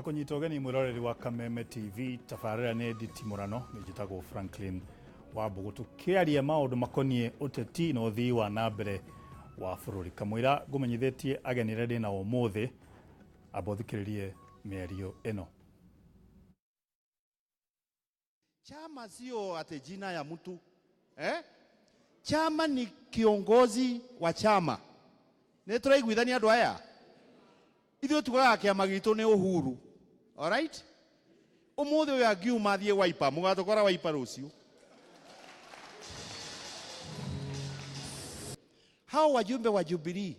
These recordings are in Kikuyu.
Ndakũnyita ũgeni mwĩroreri wa Kameme TV, tabarĩra nĩ nditimũrano, nĩ njĩtagwo Franklin Wambũgũ, tũkĩaria maũndũ makoniĩ ũteti na ũthii wa na mbere wa bũrũri. Kamũira ngũmenyithĩtie ageni arĩa ndĩnao ũmũthĩ, amba ũthikĩrĩrie mĩario ĩno. Chama sio ate jina ya mtu eh? Chama ni kiongozi wa chama. Nĩ tũraiguithania andũ aya? Ithuĩ tugaga kĩama gitũ nĩ Uhuru. Alright? Ũmũthĩ ũyũ angiuma athiĩ Wiper, mũgatũkora Wiper rũciũ. Hao wajumbe wa Jubilee,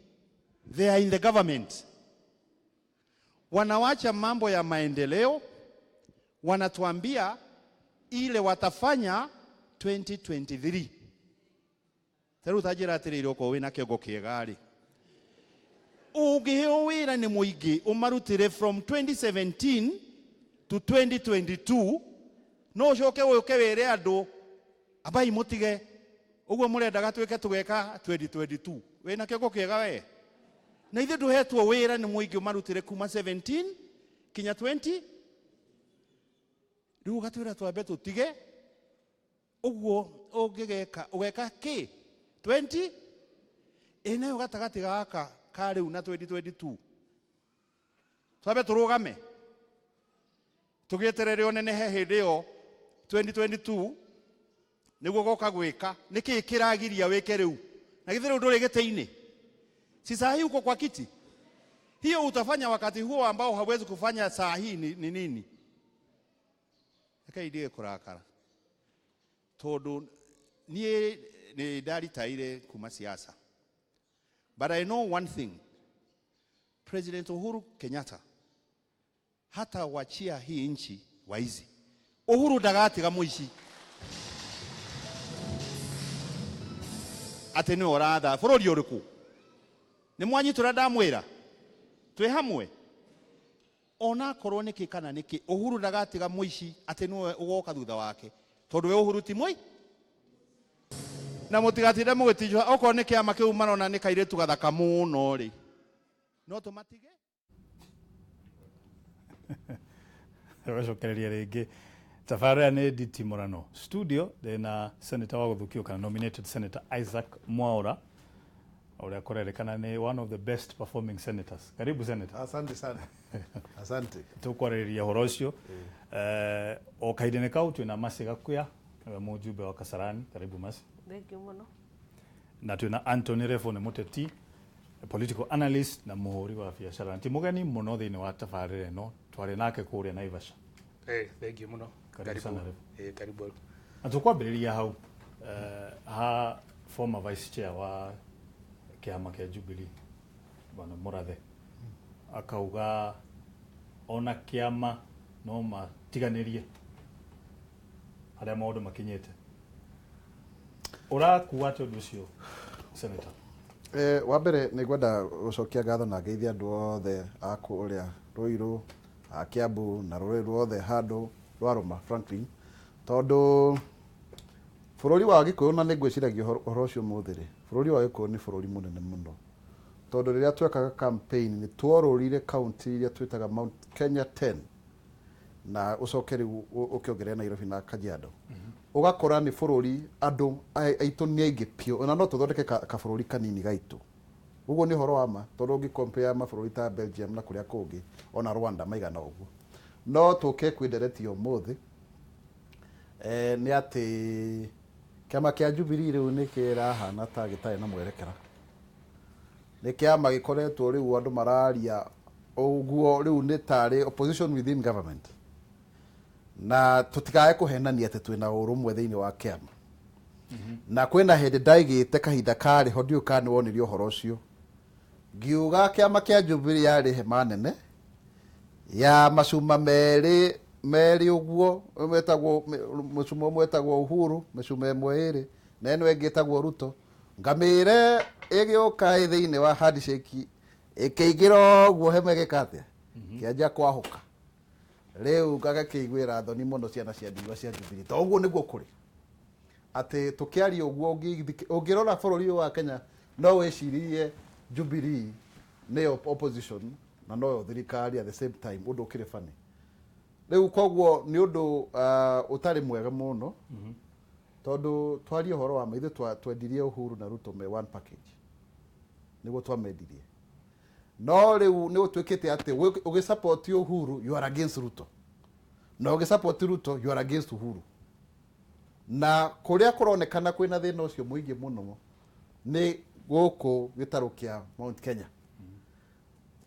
they are in the government. Wanawacha mambo ya maendeleo, wanatuambia ile watafanya 2023. Ta rĩu ta njĩra atĩrĩrĩ, okorwo wĩna kĩongo kĩega rĩ, ũngĩheo wĩra nĩ mũingĩ ũmarutĩre from 2017 to 2022, no ũcoke ũke wĩre andũ ambai mũtige ũguo mũrendaga twĩke tũgeka 2022. Wĩna kĩongo kĩega we? Na ithuĩ ndũhetwo wĩra nĩ mũingĩ ũmarutĩre kuma 17 kinya 20, rĩu ũgatwĩra twambe tũtige ũguo. Ũngĩgeka ũgeka kĩ 20 ĩ nayo gatagatĩ gaka ka rĩu na 2022 twambe tũrũgame tũgĩeterere ũnenehe hĩndĩ ĩyo 2022 nĩguo goka gwĩka. Nĩkĩ kĩragiria wĩke rĩu? Na githĩ rĩu ndũrĩ gĩtĩ-inĩ? Si saa hii uko kwa kiti? Hiyo utafanya wakati huo ambao hawezi kufanya saa hii ni nini? Reke ndige kũrakara tondũ niĩ nĩ ndaritaire kuma siasa, but I know one thing: President Uhuru Kenyatta hata wachia hii nchi waizi. Uhuru ndagatiga mũici atĩ nĩwe ũratha bũrũri ũrĩkũ. Nĩ mwanyitũra ndamwĩra twĩ hamwe, onakorwo nĩkĩ kana nĩkĩ, Uhuru ndagatiga mũici atĩ nĩwe ũgoka thutha wake, tondũ we Uhuru ti mũi. Na mũtigatinde mũgĩtinjũha okorwo nĩ kĩama kĩu marona nĩ kairĩtu gathaka mũno rĩ, no tũmatige. Tũgacokereria rĩngĩ tabarĩra nĩ nditimũrano. Studio ndĩna senator wa gũthukio kana nominated Senator Isaac Mwaura, ũrĩa kũrerĩkana nĩ one of the best performing senators. Karibu, Senator. Asante sana. Asante. Tũkwarĩrĩria ũhoro ũcio o kahinda-inĩ kau. Twĩna Mercy Gakuya, nĩwe mũjumbe wa Kasarani. Karibu, Mercy. Thank you mũno. Na twĩna Anthony Refo, nĩ mũteti, political analyst na mũhũri wa biacara, na ti mũgeni mũno thĩinĩ wa tabarĩra ĩno, twarĩ nake kũrĩa Naivasha. Hey, thank you mũno. Karibu sana, Revo. Karibu. Na tũkwambĩrĩria hau ha former vice chair wa kĩama kĩa Jubilee, Bwana Murathe, akauga ona kĩama no matiganĩrie harĩa maũndũ makinyĩte. Ũrakua atĩ ũndũ ũcio, Senator? Wa mbere nĩ ngwenda gũcokia ngatho na ngeithia andũ othe a kũrĩa Ruiru, a Kiambu na rũrĩrĩ ruothe handũ rwarũma Franklin, tondũ bũrũri wa Gĩkũyũ, na nĩ ngwĩciragia ũhoro ũcio ũmũthĩ rĩ, bũrũri wa Gĩkũyũ nĩ bũrũri mũnene mũno, tondũ rĩrĩa twekaga campaign nĩ tworũrire kaunti iria twĩtaga Mount Kenya 10 na ũcoke rĩu ũkĩongerera Nairobi na Kajiado, ũgakora nĩ bũrũri andũ aitũ nĩ aingĩ biũ, ona no tũthondeke kabũrũri kanini gaitũ. Ũguo nĩ ũhoro wa ma, tondũ ũngĩ compare mabũrũri ta Belgium na kũrĩa kũngĩ, ona Rwanda maigana ũguo. No tũke kwĩ ndereti ũmũthĩ, nĩ atĩ kĩama kĩa Jubilee rĩu nĩ kĩrahana ta gĩtarĩ na mwerekera. Nĩ kĩama gĩkoretwo rĩu andũ mararia ũguo, rĩu nĩ tarĩ opposition within government, na tũtikae kũhenania atĩ twĩna ũrũmwe thĩinĩ wa kĩama. Na kwĩna hĩndĩ ndaigĩte kahinda karĩ ho, ndiũĩ kana nĩ wonirie ũhoro ũcio, ngiuga kĩama kĩa Jubilee yarĩ hema nene ya macuma merĩ merĩ ũguo, metagwo mũcuma ũmwe wĩtagwo Uhuru, mĩcuma ĩmwe ĩrĩ, na ĩno ĩngĩ ĩtagwo Ruto. Ngamĩre ĩgĩũka ĩ thĩinĩ wa handshake ĩkĩingĩra ũguo, hema ĩgĩka atĩa? Kĩanjia kwahũka. Rĩu ngagakĩiguĩra thoni mũno ciana cia ndigwa cia Jubilee, to ũguo nĩguo kũrĩ atĩ tũkĩaria ũguo. Ũngĩrora bũrũri ũyũ wa Kenya, no wĩcirie Jubilee nĩyo opposition. Na noyo thirikari at the same time, ũndũ ũkĩrĩ funny. Rĩu koguo nĩ ũndũ ũtarĩ mwega mũno, tondũ twarie ũhoro wa ma, ithuĩ twendirie Uhuru na Ruto me one package, nĩguo twamendirie. No rĩu nĩ ũtuĩkĩte atĩ ũgĩsupport Uhuru, you are against Ruto, na ũgĩsupport Ruto, you are against Uhuru. Na kũrĩa kũronekana kwĩna thĩna ũcio mũingĩ mũno nĩ gũkũ gĩtarũ kĩa Mount Kenya.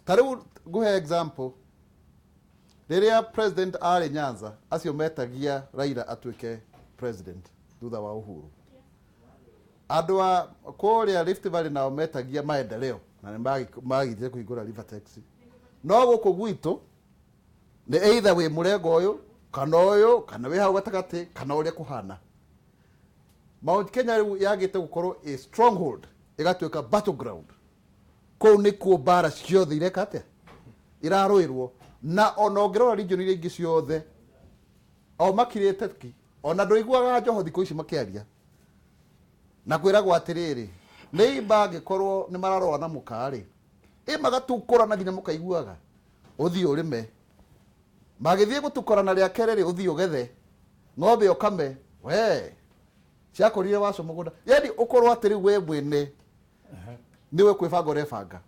Ta rĩu ngũhe example, rĩrĩa president arĩ Nyanza, acio metagia Raila atuĩke president thutha wa Uhuru, andũ a kũrĩa Rift Valley nao metagia maendeleo, na nĩ magithire kũhingũra Rivertex. No gũkũ gwitũ nĩ either wĩ mũrengo ũyũ kana ũyũ, kana wĩ hau gatagatĩ, kana ũrĩa kũhana. Mount Kenya rĩu yagĩte gũkorwo a stronghold, ĩgatuĩka battleground. Kũu nĩkuo mbara ciothe ireka atĩa, irarũĩrwo. Na ona ũngĩrora region iria ingĩ ciothe, o makirĩte ki. Ona ndũiguaga Joho thikũ ici makĩaria na kwĩragwo atĩrĩrĩ, nĩ imba angĩkorwo nĩ mararũa na mũka-rĩ, ĩ magatukũrana nginya mũkaiguaga ũthiĩ ũrĩme, magĩthiĩ gũtukũrana rĩa kerĩ rĩ, ũthiĩ ũgethe ng'ombe ũkame, we ciakũrire waco mũgũnda. Yani ũkorwo atĩ rĩu we mwene nĩwe kwĩbanga ũrebanga.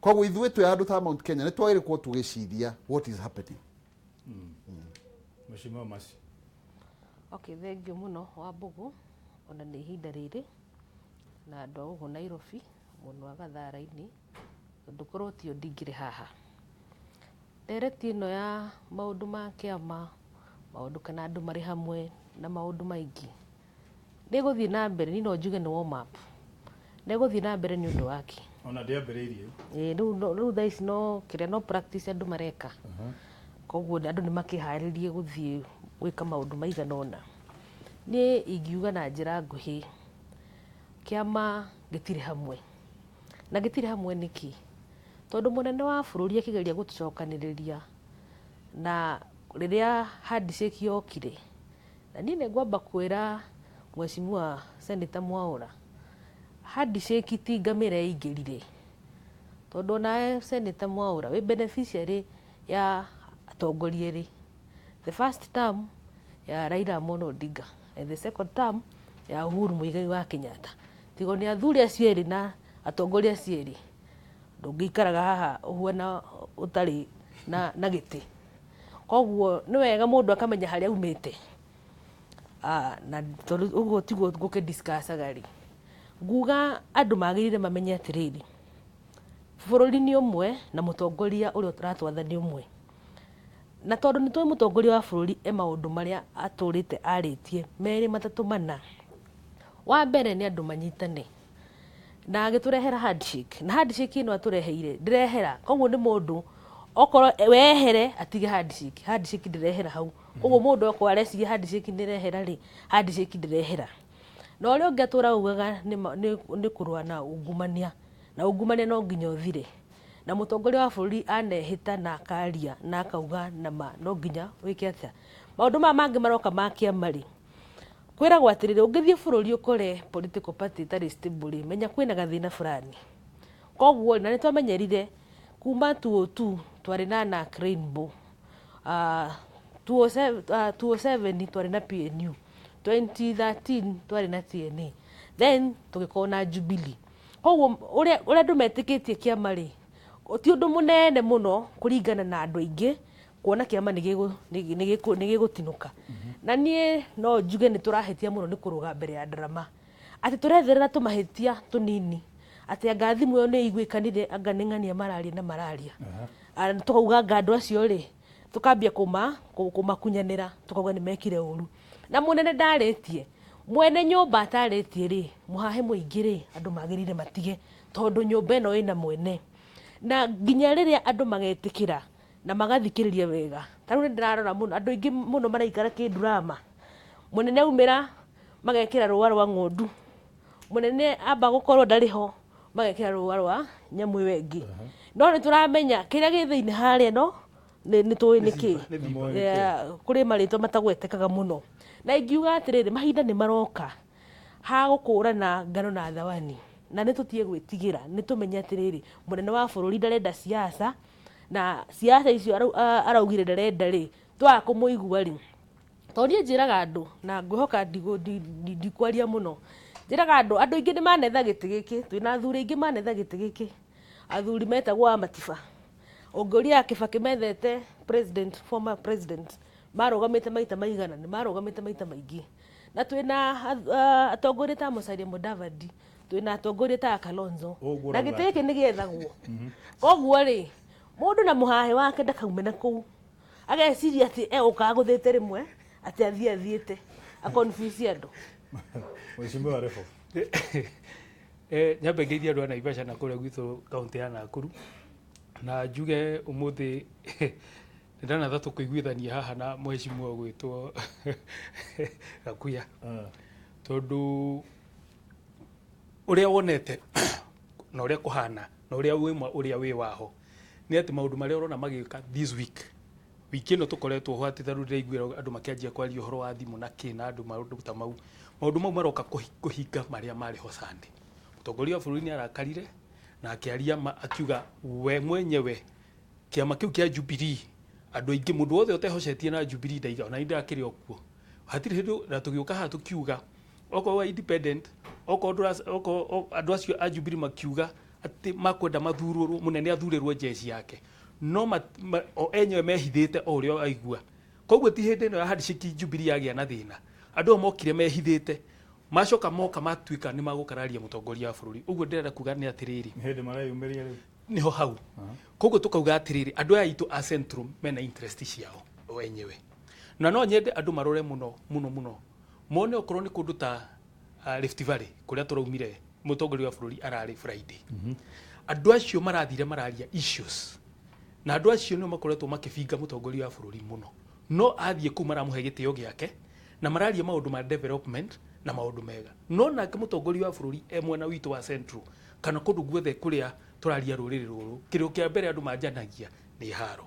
Koguo ithuĩ twĩ andũ ta Mount Kenya nĩ twagĩrĩirwo gũkorwo tũgĩciria what is happening. Mheshimiwa Masi. Okay, thank you mũno Wambũgũ, ona nĩ ihinda rĩrĩ na andũ a gũkũ Nairobi mũno a Gathara-inĩ, tondũ korwo tio ndingĩrĩ haha. Ndereti ĩno ya maũndũ ma kĩama, maũndũ kana andũ marĩ hamwe na maũndũ maingĩ, nĩ ĩgũthiĩ na mbere. Niĩ no njuge nĩ warm up. Nĩ ĩgũthiĩ na mbere nĩ ũndũ wake. Ona ndĩambĩrĩirie. Ĩĩ, rĩu thaa ici no kĩrĩa, no practice andũ mareka. Koguo andũ nĩ makĩharĩrie gũthiĩ gwĩka maũndũ maigana ũna. Niĩ ingiuga na njĩra nguhĩ, kĩama gĩtirĩ hamwe. Na gĩtirĩ hamwe nĩkĩ? Tondũ mũnene wa bũrũri akĩgeria gũtũcokanĩrĩria na rĩrĩa handshake yokire, na niĩ nĩ ngwamba kwĩra Mheshimiwa Senator Mwaũra, handshake ti ngamĩra ĩingĩrire. Tondũ onawe Senator Mwaũra wĩ beneficiary ya atongoria erĩ. The first term ya Raila Amolo Odinga and the second term ya Uhuru Muigai wa Kenyatta. Tigo nĩ athuri acio erĩ na atongoria acio erĩ, ndũngĩikaraga haha ũhuana ũtarĩ na gĩtĩ. Koguo nĩ wega mũndũ akamenya harĩa aumĩte. Na tondũ ũguo tiguo ngũkĩ discuss-aga rĩ, nguga andũ magĩrĩire mamenye atĩrĩrĩ, bũrũri nĩ ũmwe na mũtongoria ũrĩa ũratwatha nĩ ũmwe. Na tondũ nĩ tũĩ mũtongoria wa bũrũri e maũndũ marĩa atũrĩte arĩtie merĩ matatũ mana. Wa mbere nĩ andũ manyitane. Na agĩtũrehera handshake. Na handshake ĩno atũreheire ndĩrehera. Koguo nĩ mũndũ okorwo wehere atige handshake. Handshake ndĩrehera hau. Koguo mũndũ okorwo areciria handshake ndĩrehera rĩ, handshake ndĩrehera. Na ũrĩa ũngĩ atũra augaga nĩ kũrũa na ungumania. Na ungumania no nginya ũthire. Na mũtongoria wa bũrũri anehĩta na akaria na akauga nama no nginya wĩke atĩa. Maũndũ maya mangĩ maroka ma kĩama rĩ, kwĩragwo atĩrĩrĩ, ũngĩthiĩ bũrũri ũkore political party ĩtarĩ stable rĩ, menya kwĩna gathĩna fulani. Koguo na nĩ twamenyerire kuma 2002 twarĩ na NARC Rainbow. 2007 twarĩ na PNU. 2013 twarĩ na TNA. Then tũgĩkorwo na Jubilee. Koguo ũrĩa andũ metĩkĩtie kĩama rĩ, ti ũndũ mũnene mũno kũringana na andũ aingĩ kuona kĩama nĩ gĩgũtinũka. Na niĩ no njuge nĩ tũrahĩtia mũno nĩ kũrũga mbere ya ndarama. Atĩ tũretherera tũmahĩtia tũnini. Atĩ anga thimũ ĩyo nĩ iguĩkanire, anga nĩ ng'ania mararia na mararia. Tũkauga anga andũ acio rĩ, tũkambia kũmakunyanĩra, tũkauga nĩ mekire ũru. Na mũnene ndarĩtie, mwene nyũmba atarĩtie rĩ, mũhahe mũingĩ rĩ, andũ magĩrĩire matige, tondũ nyũmba ĩno ĩna mwene. Na nginya rĩrĩa andũ magetĩkĩra na magathikĩrĩria wega. Ta rĩu nĩ ndĩrarora mũno, andũ aingĩ mũno maraikara kĩndurama. Mũnene aumĩra, magekĩra rũa rwa ng'ondu. Mũnene amba gũkorwo ndarĩ ho, magekĩra rũa rwa nyamũ ĩyo ĩngĩ. No nĩ tũramenya kĩrĩa gĩ thĩinĩ harĩa no nĩ tũĩ nĩ kĩ. Kũrĩ marĩtwa matagwetekaga mũno. Na ingiuga atĩrĩrĩ, mahinda nĩ maroka ha gũkũrana ngano na thawani. Na nĩ tũtige gwĩtigĩra, nĩ tũmenye atĩrĩrĩ, mũnene wa bũrũri ndarenda siasa, na siasa icio araugire ndarenda rĩ, twaga kũmũigua rĩ, tondũ niĩ njĩraga andũ na ngwĩhoka ndikwaria mũno, njĩraga andũ, andũ aingĩ nĩ manetha gĩtĩ gĩkĩ, twĩna athuri aingĩ manetha gĩtĩ gĩkĩ, athuri metagwo a matiba. Ũngĩũria Kibaki methete president, former president, marũgamĩte maita maigana, nĩ marũgamĩte maita maingĩ. Na twĩna atongoria ta Musalia Mudavadi, twĩna atongoria ta Kalonzo, Ũguo na ũrauga gĩtĩ gĩkĩ nĩ gĩethagwo. Koguo rĩ, mũndũ na mũhahe wake ndakaume na kũu ageciria atĩ egũka agũthĩte rĩmwe, atĩ athiĩ athiĩte aconfuse andũ. Mheshimiwa Refo. Nyambe ngeithie andũ a Naivasha na kũrĩa gwitũ kaũntĩ ya Nakuru, na njuge ũmũthĩ nĩ ndanatha tũkũiguithania haha na mheshimiwa gwĩtwo Gakuya, tondũ ũrĩa wonete na ũrĩa kũhana na ũrĩa wĩ ũrĩa wĩ waho nĩ atĩ maũndũ marĩa ũrona magĩũka this week, wiki ĩno tũkoretwo ho, atĩ tarĩu ndĩraiguĩra andũ makĩanjia kwaria ũhoro wa thimũ na kĩ na andũ maũndũ ta mau, maũndũ mau maroka kũhinga marĩa marĩ ho Sunday. Mũtongoria wa bũrũri nĩ arakarire na akĩaria ma, akiuga we mwenyewe kĩama kĩu kĩa Jubilee, andũ aingĩ, mũndũ wothe ũtehocetie na Jubilee ndaiga, ona ndakĩrĩ o kuo hatirĩ hĩndĩ. Na tũgĩũka haha tũkiuga okorwo wa independent, okorwo okorwo andũ acio a Jubilee makiuga atĩ makwenda mathurwo, mũnene athurĩrwo jeshi yake, no o enyewe mehithĩte o ũrĩa aigua. Koguo ti hĩndĩ ĩno ya handshake Jubilee yagĩa na thĩna, andũ ao mokire mehithĩte, macoka moka matuĩka nĩ magũkararia mũtongoria wa bũrũri. Ũguo ndĩrenda kuga nĩ atĩrĩrĩ, Nĩ hĩndĩ mareyumĩria rĩu. Niho hau koguo tukauga atiriri, andu aya aitũ a Central mena interest ciao o enyewe, na no nyende andu marore muno muno muno, mone okorwo nĩ kũndũ ta Rift Valley kũrĩa tũraumire, mũtongoria wa bũrũri ararĩ Friday, andũ acio marathire mararia issues, na andũ acio nĩo makoretwo makĩbinga mũtongoria wa bũrũri mũno, no athiĩ kũu maramũhe gĩtĩo gĩake na mararia maũndũ ma development na maũndũ mega. No nake mũtongoria wa bũrũri e mwena witũ wa Central kana kũndũ guothe kũrĩa tũraria rũrĩrĩ rũrũ, kĩrĩo kĩa mbere andũ manjanagia nĩ haro.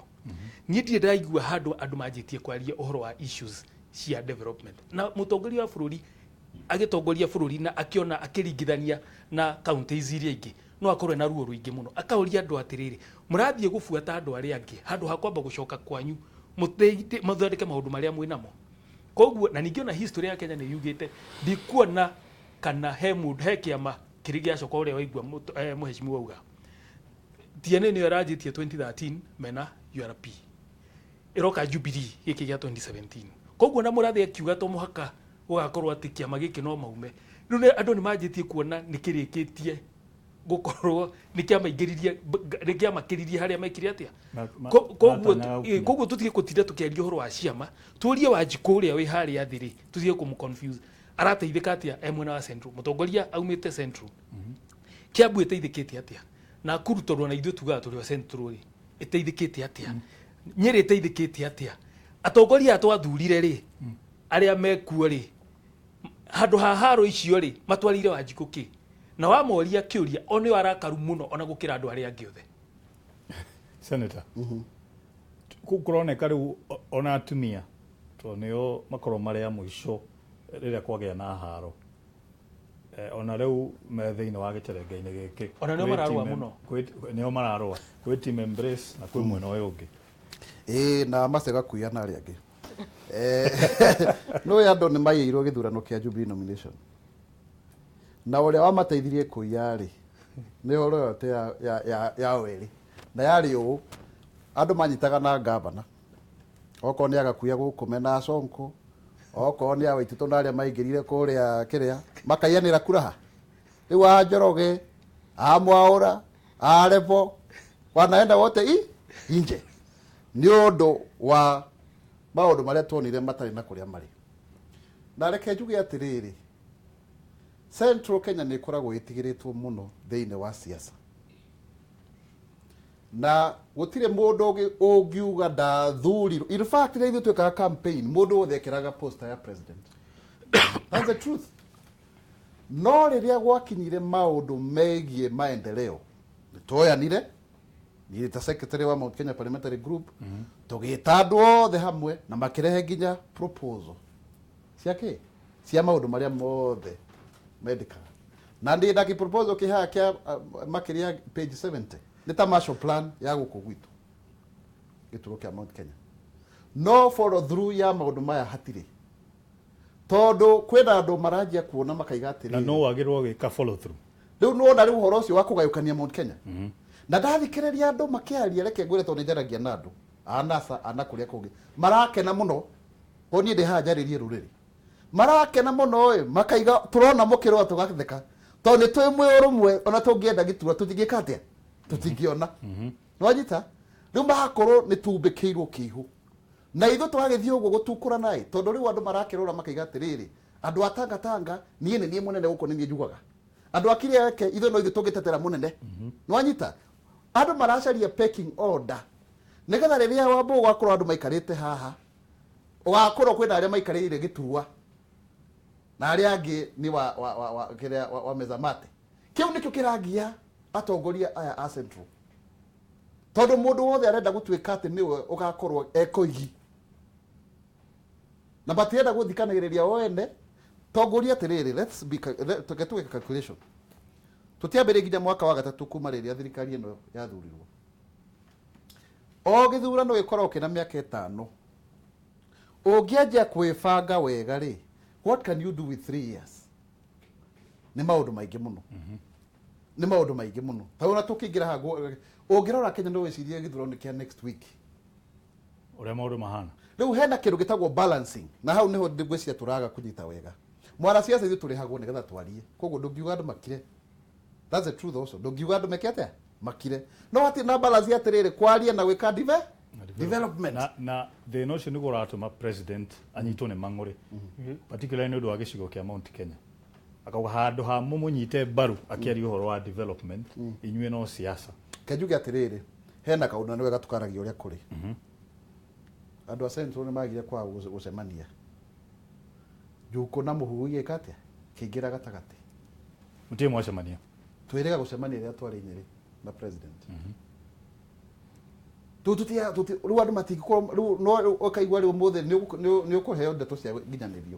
Niĩ ndirĩ ndĩraigua handũ andũ manjĩtie kwaria ũhoro wa issues cia development, na mũtongoria wa bũrũri agĩtongoria bũrũri na akĩona akĩringithania na counties iria ingĩ, no akorwo na ruo rũingĩ mũno, akaũria andũ atĩrĩrĩ, mũrathiĩ gũbuata andũ arĩa angĩ handũ ha kwamba gũcoka kwanyu mũthondeke maũndũ marĩa mwĩ namo. Koguo na ningĩ ona history ya Kenya nĩ yugĩte, ndikuona kana he mũndũ, he kĩama kĩrĩ gĩacoka ũrĩa waigua mũheshimiwa auga TNA nĩyo ĩranjĩtie 2013 mena URP, ĩroka Jubilee gĩkĩ gĩa 2017. Koguo na mũrathi akiuga to mũhaka gũgakorwo atĩ kĩama gĩkĩ no maume rĩu, andũ nĩ manjĩtie kuona nĩ kĩrĩkĩtie gũkorwo nĩ kĩamaingĩririe, nĩ kĩamakĩririe harĩa mekire atĩa. Koguo matanyaga gũkinya. Koguo tũtige gũtinda tũkĩaria ũhoro wa ciama, tũrie Wanjikũ ũrĩa wĩ harĩa thĩ rĩ, tũtige kũmũ confuse, arateithĩka atĩa e mwena wa Central? Mũtongoria aumĩte Central. Kiambu ĩteithĩkĩte atĩa? Nakuru, tondũ ona ithuĩ tugaga tũrĩ o Central rĩ, ĩteithĩkĩte atĩa? Nyĩrĩ ĩteithĩkĩte atĩa? Atongoria aya twathurire rĩ, arĩa mekuo rĩ, handũ ha haro icio rĩ, matwarĩire Wanjikũ kĩ? Na wamoria kĩũria, o nĩo arakaru mũno ona gũkĩra andũ arĩa angĩ othe. Senator, kũu kũroneka rĩu ona atumia tondũ nĩo makorwo marĩ a mũico rĩrĩa kwagĩa na haro, ona rĩu me thĩinĩ wa gĩcerenge-inĩ gĩkĩ. Ona nĩo Kwĩ mararũa team mũno. Nĩo mararũa, kwĩ team Embrace na kwĩ mwena ũyũ ũngĩ. Ĩĩ, na macio gakuia na arĩa angĩ. No andũ nĩ maiyĩirwo gĩthurano kĩa Jubilee nomination, na ũrĩa wamateithirie kũiya rĩ, nĩ ũhoro ĩyo ya werĩ, na yarĩ ũũ, andũ manyitaga na ngavana, okorwo nĩ agakuia gũkũ mena Sonko, okorwo nĩ awaititũ na arĩa maingĩrire kũrĩa kĩrĩa makaiyanĩra kuraha, rĩu a Njoroge, a Mwaũra, a Rebo wanaenda wote i inje nĩ ũndũ wa maũndũ marĩa tuonire matarĩ na kũrĩa marĩ. Na reke njuge atĩrĩrĩ, Central Kenya nĩ ĩkoragwo ĩtigĩrĩtwo mũno thĩinĩ wa siasa, na gũtirĩ mũndũ ũngiuga ndathurirwo. In fact, rĩrĩa ithuĩ twĩkaga campaign, mũndũ wothe ekĩraga poster ya president. That's the truth. No rĩrĩa gwakinyire maũndũ megiĩ maendeleo, nĩ tuoyanire, niĩ ta secretary wa Mount Kenya Parliamentary Group, tũgĩta andũ othe hamwe na makĩrehe nginya proposal cia kĩ, cia maũndũ marĩa mothe mendekaga. Na ndĩ na proposal kĩhaha kĩa makĩria page 70, nĩ ta Marshall Plan ya gũkũ gwitũ gĩturwa kĩa Mount Kenya. No follow through ya maũndũ maya hatirĩ, tondũ kwĩna andũ maranjia kuona makaiga Na atĩrĩrĩ, no wagĩrĩrwo gwĩka follow through. Rĩu nĩwona rĩu ũhoro ũcio wa kũgayũkania Mount Kenya, na ndathikĩrĩria andũ makĩaria, reke ngwĩre, tondũ nĩnjaragia na andũ a NASA ana kũrĩa kũngĩ, marakena mũno. Ko niĩ ndĩ haha njarĩrie rũrĩrĩ, marakena mũno ĩ, makaiga tũrona mũkĩrũa tũgatheka, tondũ nĩ twĩ mwĩ ũrũmwe, ona tũngĩenda gĩturwa tũtingĩka atĩa, tũtingĩona. Nĩwanyita? Rĩu magakorwo nĩ tumbĩkĩirwo kĩihũ na ithuĩ tũgagĩthiĩ ũguo gũtukũrana ĩ, tondũ rĩu andũ marakĩrora makaiga atĩrĩrĩ, andũ a Tanga Tanga, niĩ nĩ niĩ mũnene gũkũ, nĩ niĩ njugaga, andũ a Kiriake, ithuĩ no ithuĩ tũngĩtetera mũnene. Nĩwanyita? Andũ maracaria pecking order, nĩgetha rĩrĩa wambũ ũgakorwo andũ maikarĩte haha, ũgakorwo kwĩna arĩa maikarĩire gĩturwa na arĩa angĩ nĩ wa kĩrĩa wa meza mate. Kĩu nĩkĩo kĩragia atongoria aya a Central, tondũ mũndũ wothe arenda gũtuĩka atĩ nĩwe ũgakorwo ekoigi, na matirenda gũthikanagĩrĩria o ene. Tongoria atĩrĩrĩ, let's be tuge tuge calculation, tũtiambĩrĩria nginya mwaka wa gatatũ kuma rĩrĩa thirikari ĩno yathurirwo. O gĩthurano gĩkoragwo kĩna mĩaka 5. Ũngĩanjia kwĩbanga wega rĩ, what can you do with 3 years? Nĩ maũndũ maingĩ mũno, nĩ maũndũ maingĩ mũno. Ta ona tũkĩingĩra haha ũngĩrora Kenya no wĩcirie gĩthurano kĩa next week. Ũrĩa maũndũ mahana. Rĩu hena kĩndũ gĩtagwo balancing, na hau nĩho ngwĩciria tũraga kũnyita wega. Mwanasiasa, ithuĩ tũrĩhagwo nĩgetha twarie, koguo ndũngiuga andũ makire. That's the truth also. Ndũngiuga andũ meke atĩa, makire, no hatirĩ na balance atĩrĩrĩ, kwaria na gwĩka development. Na thĩna ũcio nĩguo ũratũma president anyitwo nĩ mang'ũrĩ, particularly nĩ ũndũ wa gĩcigo kĩa Mount Kenya. Akauga handũ ha mũmũnyite mbaru akĩaria ũhoro wa development, inyuĩ no siasa. Kenjuge atĩrĩrĩ, hena kaũndũ na nĩ wega tũkaragia ũrĩa kũrĩ. Andũ a Central nĩ magire kwaga gũcemania, njukũ na mũhuhu igĩka atĩa, kĩingĩra gatagatĩ. Mũtirĩ mwacemania? Twĩrĩga gũcemania rĩrĩa twarĩ Nyĩrĩ na president. Rĩu andũ matingĩkorwo rĩu no ũkaigua rĩu ũmũthĩ nĩ ũkũheo ndeto cia nginyanĩrio,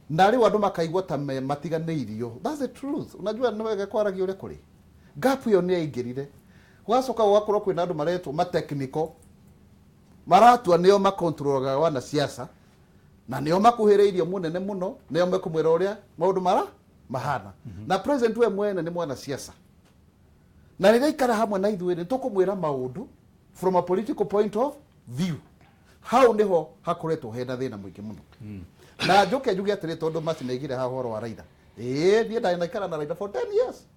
na rĩu andũ makaigua ta me matiganĩirio. That's the truth. Unajua nĩ wega kwaragia ũrĩa kũrĩ. Gap ĩyo nĩ yaingĩrire, gũgacoka gũgakorwo kwĩna andũ maretwo matechnical, maratua nĩo makontrolaga wanasiasa, na nĩo makuhĩrĩirie mũnene mũno, nĩo mekũmwĩra ũrĩa maũndũ mara mahana. Na president we mwene nĩ mwanasiasa, na rĩrĩa ikara hamwe na ithuĩ nĩ tũkũmwĩra maũndũ from a political point of view. Hau nĩho hakoretwo hena thĩna mũingĩ mũno. Na njuke njuge atĩrĩ, tondũ Mercy nĩaigire haha ũhoro wa Raila, ĩĩ, niĩ ndarĩ naikara na Raila for 10 years,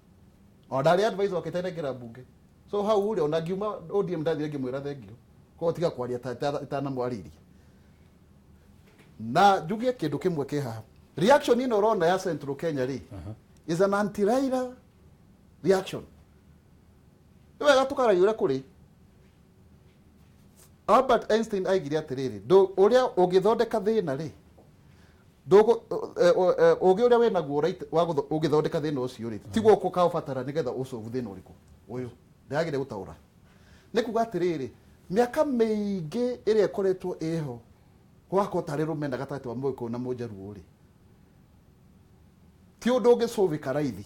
ona ndarĩ advisor wake itanengera mbunge. So hau rĩ, ona ngiuma ODM ndathire ngĩmwĩra thengio, koguo tiga kwaria itanamwarĩirie. Na njuge kĩndũ kĩmwe kĩ haha, reaction ĩno ũrona ya Central Kenya rĩ, is an anti Raila reaction. Nĩ wega tũkaragia ũrĩa kũrĩ. Albert Einstein aigire atĩrĩrĩ, ũrĩa ũngĩthondeka thĩna rĩ, ũgĩ ũrĩa wĩnaguo right wa ũngĩthondeka thĩna ũcio rĩ, tiguo ũkaũbatara nĩgetha ũsolve thĩna ũrĩkũ ũyũ. Ndĩragire gũtaũra. Nĩ kuga atĩrĩrĩ, mĩaka mĩingĩ ĩrĩa ĩkoretwo ĩho gwakorwo tarĩ rũmena gatagatĩ wa Mũgĩkũyũ na Mũnjaruo rĩ, ti ũndũ ũngĩcũvĩka raithi,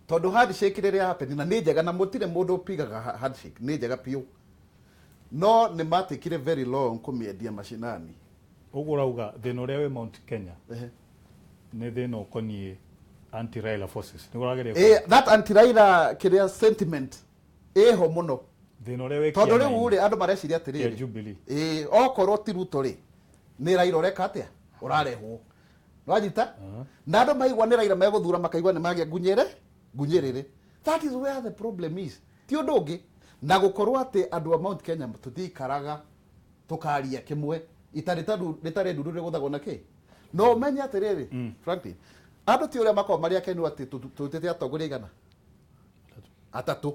tondũ handshake rĩrĩa happen na nĩ njega, na mũtirĩ mũndũ ũpigaga handshake, nĩ njega biũ, no nĩ matikire very long kũmĩendia macinani. Ũguo ũrauga thĩna ũrĩa wĩ Mount Kenya nĩ thĩna ũkoniĩ anti Raila forces, nĩguo ũrageria? That anti Raila kĩrĩa sentiment ĩho mũno. Thĩna ũrĩa wĩ Tondũ rĩu kĩama-inĩ rĩ, andũ mareciria kĩa atĩrĩrĩ, Jubilee. Okorwo ti Ruto rĩ, nĩ Raila ũreka atĩa, ũrarehwo. Nwanyita? Na andũ maigua nĩ Raila megũthura, makaigua nĩ magĩa ngunyĩre ngunyĩrĩrĩ. That is where the problem is, ti ũndũ ũngĩ. Na gũkorwo atĩ andũ a Mount Kenya tũtikaraga tũkaria kĩmwe, ita rĩtarĩ ndundu rĩgũthagwo na kĩ. No ũmenye atĩrĩrĩ, Franklin, andũ ti ũrĩa makoragwo marĩ akenu atĩ tũrutĩte atongoria 300,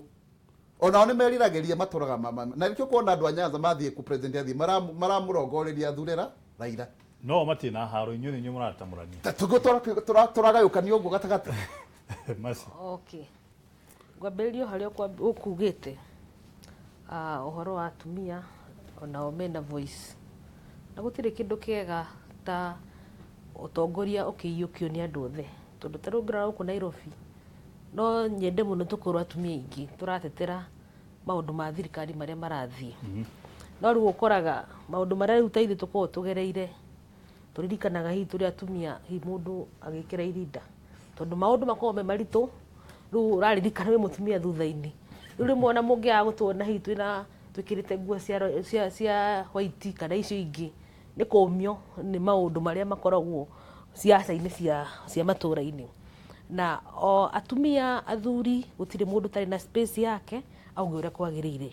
onao nĩ meriragĩria matũraga na nĩkĩo kuona andũ a Nyanza mathiĩ ku president athiĩ maramũrongoreria athurĩra Raila. No matirĩ na haro, inyuĩ nĩ inyuĩ mũratamũrania. Ta tũguo tũragayũkanio ũguo gatagatĩ. Mercy. Okay, ngwambĩrĩria o harĩa ũkugĩte. Ũhoro wa atumia, onao mena voice, na gũtirĩ kĩndũ kĩega ta ũtongoria ũkĩiyũkio nĩ andũ othe. Tondũ ta rĩu ũngĩrora gũkũ Nairobi, no nyende mũno tũkorwo atumia aingĩ tũratetera maũndũ ma thirikari marĩa marathiĩ. No rĩu ũkoraga maũndũ marĩa rĩu ta ithuĩ tũkoragwo tũgereire, tũririkanaga hihi tũrĩ atumia, hihi mũndũ agĩkĩra irinda, tondũ maũndũ makoragwo me maritũ. Rĩu ũraririkana wĩ mũtumia thutha-inĩ. Rĩu rĩmwe ona mũngĩaga gũtuona hihi twĩna twĩkĩrĩte nguo cia white kana icio ingĩ, nĩ kũmio nĩ maũndũ marĩa makoragwo ciaca-inĩ cia matũra-inĩ. Na o atumia, athuri, gũtirĩ mũndũ ũtarĩ na space yake auge ũrĩa kwagĩrĩire.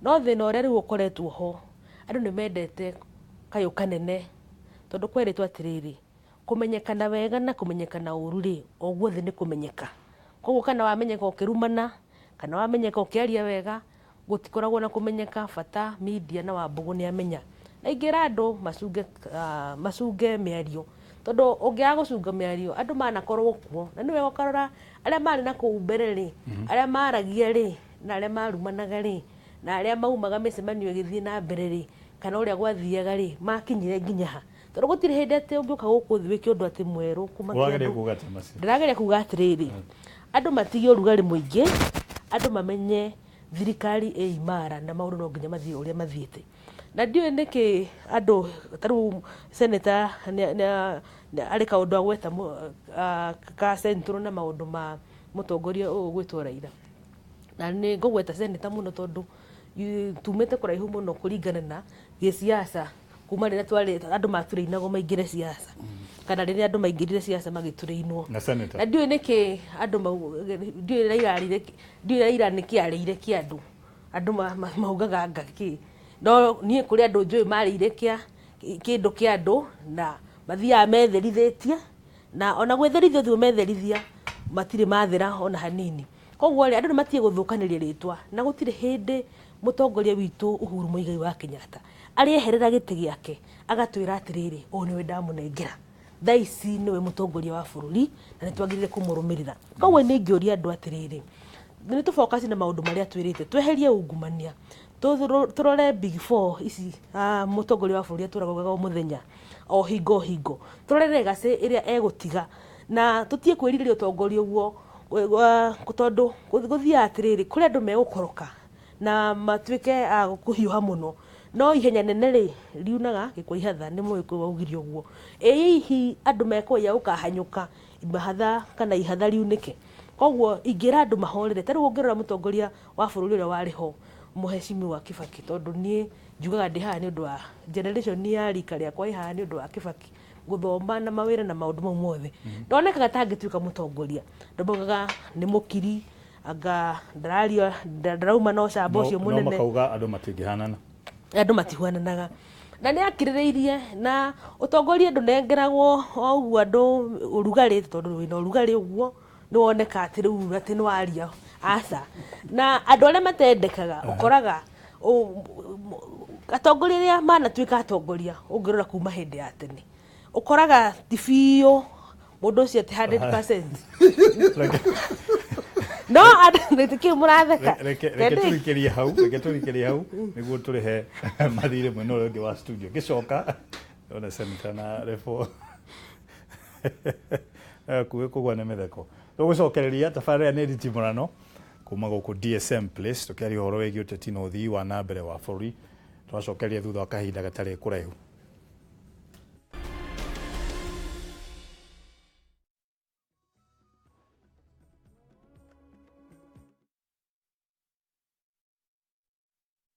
No thĩna ũrĩa rĩu ũkoretwo ho, andũ nĩ mendete kayũ kanene, tondũ kwerĩtwo atĩrĩrĩ, kũmenyekana wega na kũmenyekana ũru rĩ, o guothe nĩ kũmenyeka. Koguo kana wamenyeka ũkĩrumana kana wamenyeka ũkĩaria wega, gũtikoragwo na kũmenyeka. Bata media na Wambũgũ nĩ amenya. Na ingĩra andũ macunge, macunge mĩario, tondũ ũngĩaga gũcunga mĩario, andũ manakorwo kuo. Na nĩ wega ũkarora arĩa marĩ na kũu mbere rĩ, arĩa maragia rĩ, na arĩa marumanaga rĩ, na arĩa maumaga mĩcemanio ĩgĩthiĩ na mbere rĩ, kana ũrĩa gwathiaga rĩ, makinyire nginya ha. Tondũ gũtirĩ hĩndĩ atĩ ũngĩũka gũkũ thĩ wĩke ũndũ atĩ mwerũ kuma Ũrageria kĩndũ. kuga atĩa, Mercy? Ndĩrageria kuga atĩrĩrĩ, andũ matige ũrugarĩ mũingĩ, andũ mamenye thirikari ĩ imara na maũndũ no nginya mathiĩ ũrĩa mathiĩte. Na ndiũĩ nĩkĩ andũ ta rĩu senator arĩ kaũndũ agweta ka Central na maũndũ ma mũtongoria ũyũ ũgwĩtwo Raila. Na nĩ ngũgweta senator mũno tondũ tumĩte kũraihu mũno kũringana na gĩsiasa, kuma rĩrĩa twarĩ andũ maturĩinagwo maingĩre siasa, kana rĩrĩa andũ maingĩrire siasa magĩturĩinwo. Na senator. Na ndiũĩ nĩkĩ andũ ndiũĩ Raila arĩire, ndiũĩ Raila nĩkĩ arĩire kĩa andũ. Andũ maugaga anga kĩ, no niĩ kũrĩ andũ njũĩ marĩire kĩa kĩndũ kĩa andũ na mathiaga metherithĩtie, na ona gwĩtherithia ũthiũ metherithia matirĩ mathera ona hanini. Koguo rĩ, andũ nĩ matige gũthũkanĩria rĩtwa, na gũtirĩ hĩndĩ mũtongoria witũ Uhuru Muigai wa Kenyatta arĩeherera gĩtĩ gĩake agatwĩra atĩrĩrĩ, ũyũ nĩwe ndamũnengera thaa ici, nĩwe mũtongoria wa bũrũri na nĩ twagĩrĩire kũmũrũmĩrĩra. Koguo nĩ ingĩũria andũ atĩrĩrĩ, nĩ tũfocus na maũndũ marĩa twĩrĩte, tweherie ungumania, tũrore big four ici, mũtongoria wa bũrũri atũraga o mũthenya, o hingo o hingo, tũrore legacy ĩrĩa egũtiga, na tũtige kwĩrirĩria ũtongoria ũguo, tondũ gũthiaga atĩrĩrĩ, kũrĩ andũ megũkoroka na matuĩke a kũhiũha mũno, no ihenya nene rĩ riunaga gĩkwa ihatha. Nĩ mũgĩkũyũ waugire ũguo. Ĩ hihi andũ mekũiya gũkahanyũka mahatha kana ihatha riunĩke. Koguo ingĩra andũ mahorere. Ta rĩu ũngĩrora mũtongoria wa bũrũri ũrĩa warĩ ho, mũhecimiwa Kibaki, tondũ niĩ njugaga ndĩ haha nĩ ũndũ wa generation ya rika rĩakwa, ĩ haha nĩ ũndũ wa Kibaki gũthoma na mawĩra na maũndũ mau mothe. Ndonekaga ta angĩtuĩka mũtongoria, andũ maugaga nĩ mũkiri, anga ndararia, ndarauma na ũcamba ũcio No mũnene. Makauga andũ matingĩhanana. Andũ matihuananaga, na nĩ akirĩrĩirie. Na ũtongoria ndũnengeragwo o ũguo andũ ũrugarĩ, tondũ wĩna ũrugarĩ ũguo nĩ woneka atĩ rĩu atĩ nĩ waria aca. Na andũ arĩa matendekaga, ũkoraga atongoria arĩa manatuĩka atongoria, ũngĩrora kuma hĩndĩ ya tene, ũkoraga ti biũ mũndũ ũcio atĩ 100%. No andũ kĩu mũratheka. Reke tũrikĩrie hau, reke tũrikĩrie hau nĩguo tũrĩhe mathirĩ mwena ũrĩa ũngĩ wa studio. Ngĩcoka ona senator na refo kuĩ kũgwa nĩ mĩtheko. Tũgũcokereria tabarĩra nĩ nditimũrano kuma gũkũ DSM Place, tũkĩaria ũhoro wĩgiĩ ũteti na ũthii wa na mbere wa bũrũri. Twacokeria thutha wa kahinda gatarĩ kũraihu.